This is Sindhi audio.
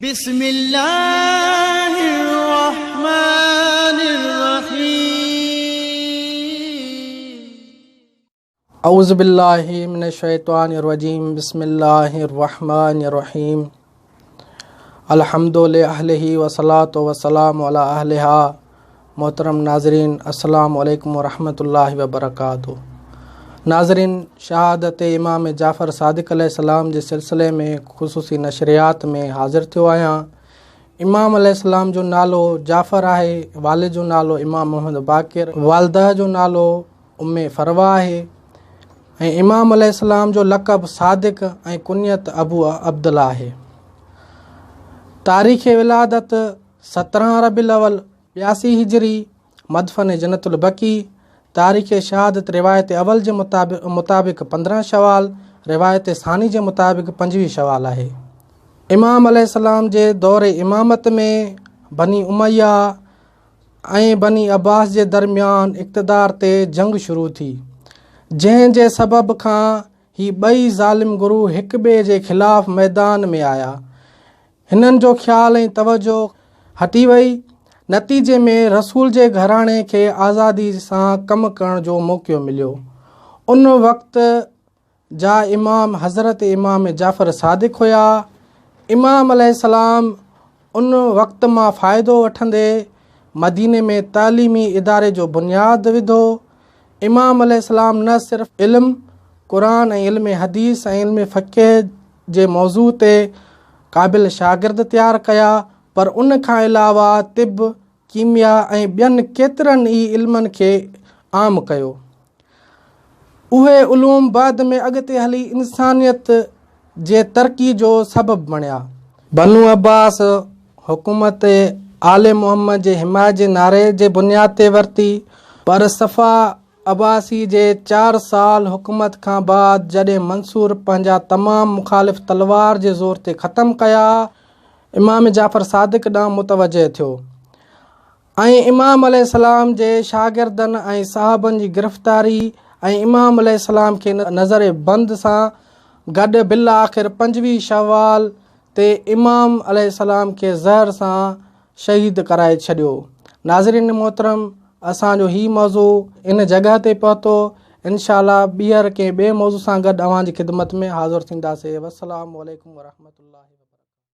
بسم الله الرحمن الرحيم. اعوذ بالله من الشيطان الرجيم بسم الله الرحمن الرحيم الحمد لأهله والصلاة والسلام على اهلها محترم ناظرين السلام عليڪم ورحمة الله وبرڪاته ناظرين شهادت امام جعفر صادق عليه السلام جي سلسلي ۾ خصوصي نشريات ۾ حاضر ٿيو آهيان امام عليه السلام جو نالو جعفر آهي والد جو نالو امام محمد باقر والده جو نالو ام فروه آهي ۽ امام عليه السلام جو لقب صادق ۽ ڪنيت ابو عبدالله آهي تاريخ ولادت 17 ربيع الاول 82 هجري مدفن جنت البقيع، تاريخ شهادت روايت اول جي مطابق 15 شوال، روايت ثاني جي مطابق 25 شوال آهي. امام عليه السلام جي دور امامت ۾ بني اميه ۽ بني عباس جي درميان اقتدار تي جنگ شروع ٿي، جنهن جي سبب کان هي ٻئي ظالم گروهه هڪ ٻئي جي خلاف ميدان ۾ آيا. هنن جو خيال ۽ توجه هٽي وئي، نتيجي ۾ رسول جي گهراڻي کي آزادي سان ڪم ڪرڻ جو موقعو مليو. ان وقت جا امام حضرت امام جعفر صادق هيا. امام عليه السلام ان وقت مان فائدو وٺندي مديني ۾ تعليمي اداري جو بنياد وڌو. امام عليه السلام نه صرف علم قرآن ۽ علم حديث ۽ علم فقه جي موضوع تي قابل شاگرد تيار ڪيا پر ان کان علاوه طب، ڪيميا ۽ ٻين ڪيترن ئي علمن کي عام ڪيو. اهي علوم بعد ۾ اڳتي هلي انسانيت جي ترقي جو سبب بڻيا. بنو عباس حڪومت آل محمد جي حمايت جي نعري جي بنياد تي ورتي پر صفا عباسي جي چار سال حڪومت کان بعد جڏهن منصور پنهنجا تمام مخالف تلوار جي زور تي ختم ڪيا، امام جعفر صادق ڏانهن متوجه ٿيو ۽ امام عليه السلام جي شاگردن ۽ صحابن جي گرفتاري ۽ امام عليه السلام کي نظر بند سان گڏ بالآخر 25 شوال تي امام عليه السلام کي زهر سان شهيد ڪرائي ڇڏيو. ناظرين محترم اسان جو هي موضوع ان جڳهه تي پهتو انشاء الله ٻيهر ڪنهن ٻئي موضوع سان گڏ اوهان جي خدمت ۾ حاضر ٿينداسي والسلام عليڪم ورحمة الله.